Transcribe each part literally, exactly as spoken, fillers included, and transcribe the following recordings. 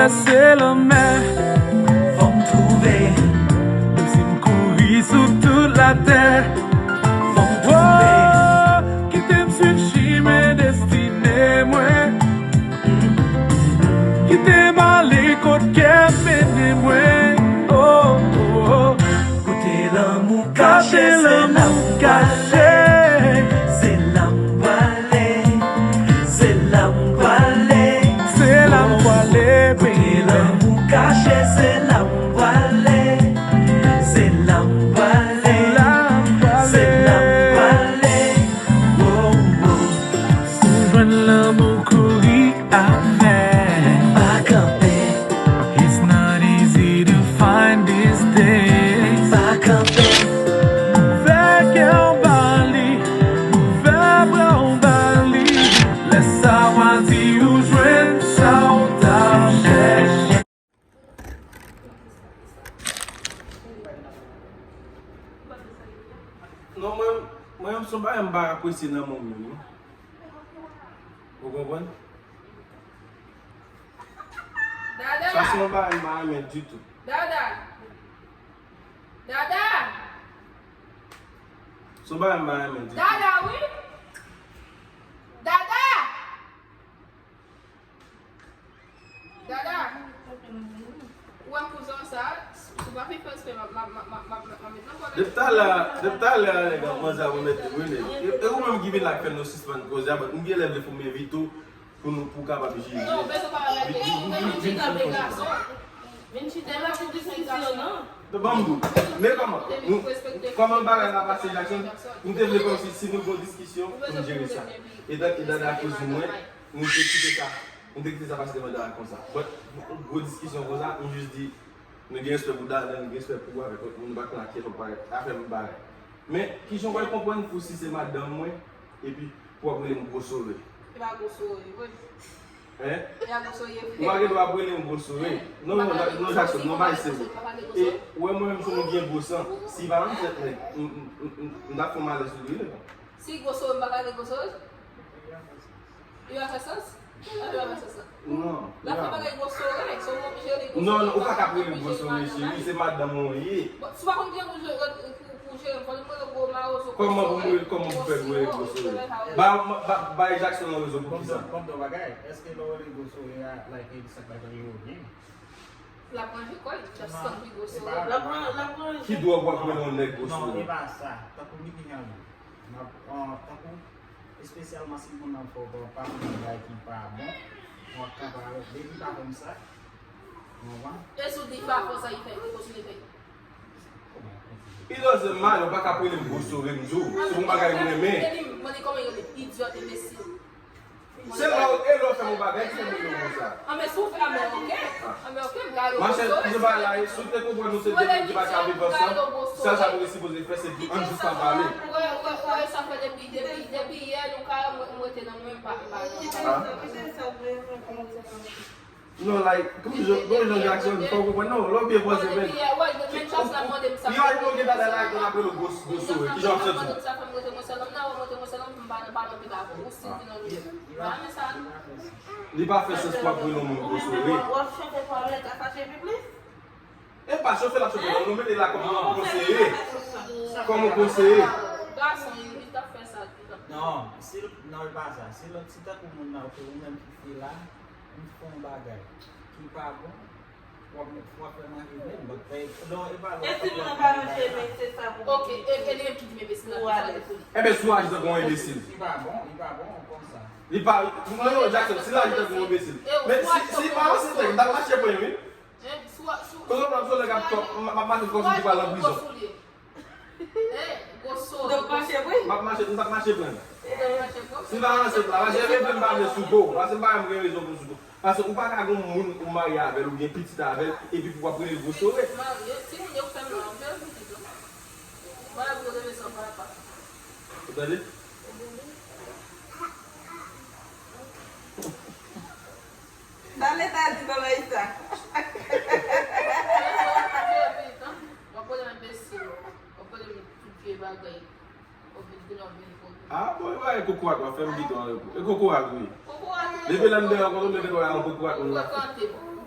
Se lanmè, fò m twouve. Menm si m kouri sou tout latè, fò m twouve. Oh, kite m swiv chimen destine mwen. Kite m ale kot kè mennen mwen. Oh, oh, oh. Kote lanmou kache, se la m kache. Se la m prale, se la m prale. Se la m prale, baby. Kote lanmou kache, se la m prale. Se la m prale, se la m prale. Oh, oh. Si w jwenn lanmou, kouri avè. Pa kanpe. It's not easy to find these days. Pa kanpe. Fè kè w ba li, fè bra w ba li. Lè sa w a di ou jwenn sa w t ap chèche. Non, mwen, mwen menm se yon bagay m pa apresye nan moun menm, non. Ou konprann? Dada! Sa se yon bagay m pa renmen ditou. Dada! Dada! Se yon bagay m pa renmen ditou. Dada, wi! Dada! Dada, ou wè kouzen sa, si w pa fin fè respè, m ap, m ap, m ap, m ap, m ap, m ap met nan kòlè. Depi talè, depi talè, nèg ap manzè ap remèt li, wi, nèg. E, e ou menm ki vin la k fè nou sispann koze a, but m genlè vle fè m envite w pou nou, pou w kapab jije. Non, ou bezwen pa remèt li, ou bezwen chita avèk gason. Vin chita la pou diskisyon, non? Ban m di w. Men kòman, nou, kòman bagay la pase, Jackson? M te vle kòmsi, si nou gen yon diskisyon, pou n jere sa. E dan, e dan, akoz mwen, nou te kite sa. Nou te kite sa pase devan dam konsa. But, gwo diskisyon konsa, m jis di, nou gen respè pou dam, nou gen respè pou avèk lòt moun, nou pa t nan akyèt lòt bagay, afè m bagay. Men, kijan w pral konprann pou si se madanm mwen, epi pou w ap rele m gwo sore? Se pa gwo sore, vre. Hein? Se pa gwo sore, vre. Ou pa gen dwa ap rele m gwo sore. Non, non, non, Jackson, non, pa serye. E, ou wè mwen menm, si nou gen gwo san, si pa ansent, nèg, m, m, m, m, m t ap fè w malèz tou, wi, nèg. Si gwo sore, m pa ka rele gwo sore? Li pa fè sans? Sa fè pa fè sans la. Non. L ap fè bagay gwo sore, so w oblije rele gwo sore. Non, non, ou pa ka rele gwo sore, cheri, se madanm ou ye. Bon, si w pa konn kijan pou jere, pou, pou jere, fò w rele gwo mawozo, gwo sore. Kòman pou mwen, kòman pou fè rele gwo sore? Ba, ba, ba Jackson yon rezon pou kisa. Bon, bon, bon, bagay, èske lè w rele gwo sore a, like, e sa k bay bagay yo byen? L ap ranje kò l, l ap skanpi gwo sore. L ap ran-, l ap ranje. Ki dwòg w ap rele yon nèg gwo sore? Non, e pa sa. Tankou Mickey Henry. M ap, an, tankou, espesyalman si moun nan fè w pa, pa fè yon bagay ki pa bon, w ap kanpe avè l. Depi pa konn sa, w konprann? E si w di pa fè sa, li fè, li kontinye fè. Kòman l kontinye? Li doze mal, ou pa ka rele m gwo sore, m di w. Se yon bagay m renmen. E li, m mande kòman yo rele, idyòt, enbesil. Se lè w, e lè w fè m yon bagay ki fè m rele w konsa. Anben, si w fè, anben, oke. Anben, oke, m ka rele w gwo sore. Machè, nou pa la, e si w te konprann nou se de moun ki pa ka viv ansanm, sèl sa nou te sipoze fè, se di, ann jis pa pale. Ou wè, ou wè, ou wè, sa fè depi, depi, depi yè, nou ka, mwen, mwen te nan mwen, m pa, m pa nan. Non, like, kòm jan, kòm jan Jackson, fò w konprann, non, lè w byen panse, men. Yo, yo gen bagay la, yo ap rele w gwo, gwo sore. Kijan w ap santi w? Li pa fè sans pou w ap rele yon moun gwo sore. W ap chofe pou w ap fache pi plis? E pa chofe l ap chofe, non, nou mete l la kòm yon konseye. Kòm yon konseye. Gason, li, li t ap fè sa tout tan. Non, si l, non, e pa sa. Si l, si tankou moun nan, oke, ou menm ki te la, m fè yon bagay ki pa bon, w ap, w ap fè manje menm, but, e, non, e pa lè w ap fè manje menm, se sa pou. Oke, e, e li menm ki di m enbesil la, pou sa li pou li. Enben, si w aji tankou yon enbesil. Li pa bon, li pa bon konsa. Li pa, non, non, Jackson, si l aji tankou yon enbesil. Men si, si pa yon sitèk, m t ap mache pran l, wi. Kote w pran sou nèg ap tòp, m ap mache kòmsi m te pral nan prizon. M ap mache, m t ap mache pran. Si l pa ansent la, paske e vle m pa vle sou do, paske m pa renmen rezon pou sou do. Paske ou pa ka gen yon moun ou marye avè l, ou gen pitit avè l, epi pou w ap rele l gwo sore. Ou tande? Dale, Tati, nan lòy sa. W ap rele m enbesil, w ap rele m tout vye bagay. W ap vin kounye a w ap vin kote. Ah, bon, e pa e kokorat w ap fè m kite w an repo. E kokorat, wi. Kokorat, wi. Depi lè m te rankontre w, m te wè yon kokorat moun w ap fè. Ou frekante m.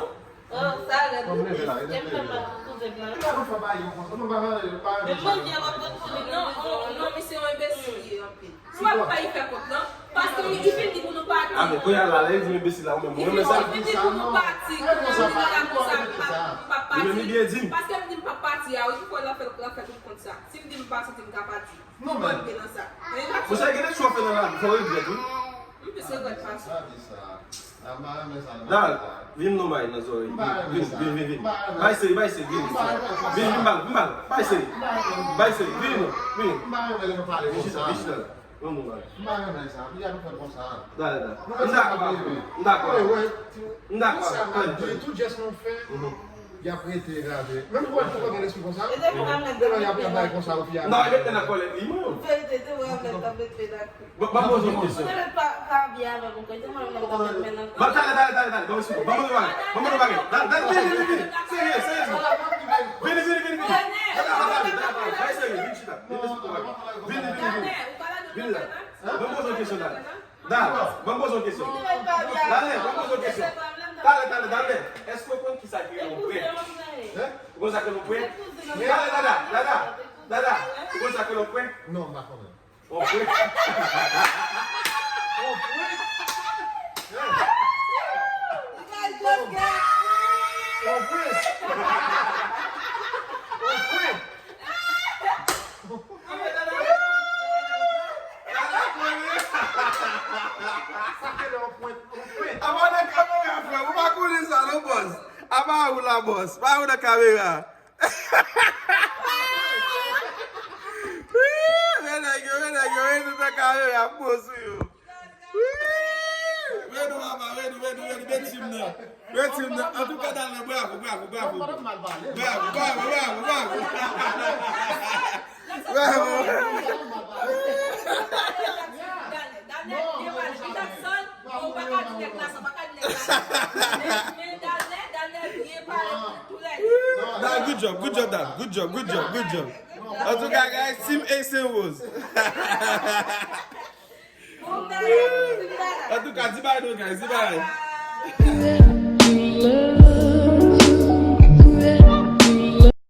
non. Oh, sa rèd. Kòm leve la, leve la. Kòm fè pa yon konsa. Non, pa, pa, pa. Men manje w ap pran pou li. Non, non, non, misye yon enbesil li ye anpil. Ou pa pa fè kont, non. Paske li, li fin di pou nou pati. Ah, men kounye a la, lè li di m enbesil la, ou menm, ou renmen sa? Li fin di pou nou pati. Kounye a li la konsa, m pa, m pa pati. Li menm, li byen di m. Paske m di m pa pati a, wi, ki fè l ap fè, l ap fè tout kont sa. Si m di m pa santi m ka pati. Non, men. Mwen gen nan sa. Monchè, gen de chwa w fè nan lavi, fò w regrèt, wi. M plis regrèt pase. Sa di sa. Dal, vin non bay nan zòrèy. Vin, vin, vin, vin. Bay seri, bay seri, vin. Vin, vin bal, vin bal. Bay seri. Bay seri, vin non, vin. Vin chita, vin chita la. Vin non bay. Dale, dale. M dakò. M dakò. M dakò. Tout jès nou fè, y ap rete gade. Menm pou wè poko gen lespri konsa. Devan y ap bay konsa ou fi a. Non, e mete nan kòlèt li, mwen. Verite, te wè avèk ta mete nan Ban ban m poze yon kesyon. Ou te mèt pa pa byen avèk ou, kòm te mwen menm ta mèt men nan. Ban, talè, talè, talè, talè, ban m sou. Ban m yon bagay. Ban m yon bagay. Talè, talè, vini, vini, vini. Serye, serye. Vini, vini, vini, vini. Talè, talè, talè, talè, talè, bay serye, vin chita. Vin chita. Vini, vini, vini. Vini la. Ban m poze yon kesyon, talè. Talè, ban m poze yon kesyon. Talè, ban m poze yon kesyon. Talè, talè, talè. Èske w konn kisa ki rele yon pwent? Ou konn sa ki rele yon pwent? Talè, dada, dada, dada. Ou konn sa ki rele yon pwent? Non, m pa konnen. On prank. On prank. On prank. On prank. Sa ke le on prank, on prank. Apa nan kamera, frè? Ou pa konnen sa, non, bòs? Apa ou la, bòs? Pa ou nan kamera. Men nèg yo, men nèg yo, men tout nan kare y ap bon sou yo. Men nou papa, men nou, men nou, men nou, men tim nan. Men tim nan. Antouka, Dalè, bravo, bravo, bravo. Bravo, bravo, bravo, bravo. Bravo. Dalè, byen pale, Peterson, ou pa ka di nèg la sa, ou pa ka di nèg la sa. Men, men Dalè, Dalè byen pale pou tou lè de. Dal, good job, good job, Dal. Good job, good job, good job. Antouka, guys, Team Ace and Rose. Bon, Dalè, bon, Dalè. Antouka, di bay nou, guys, di bay.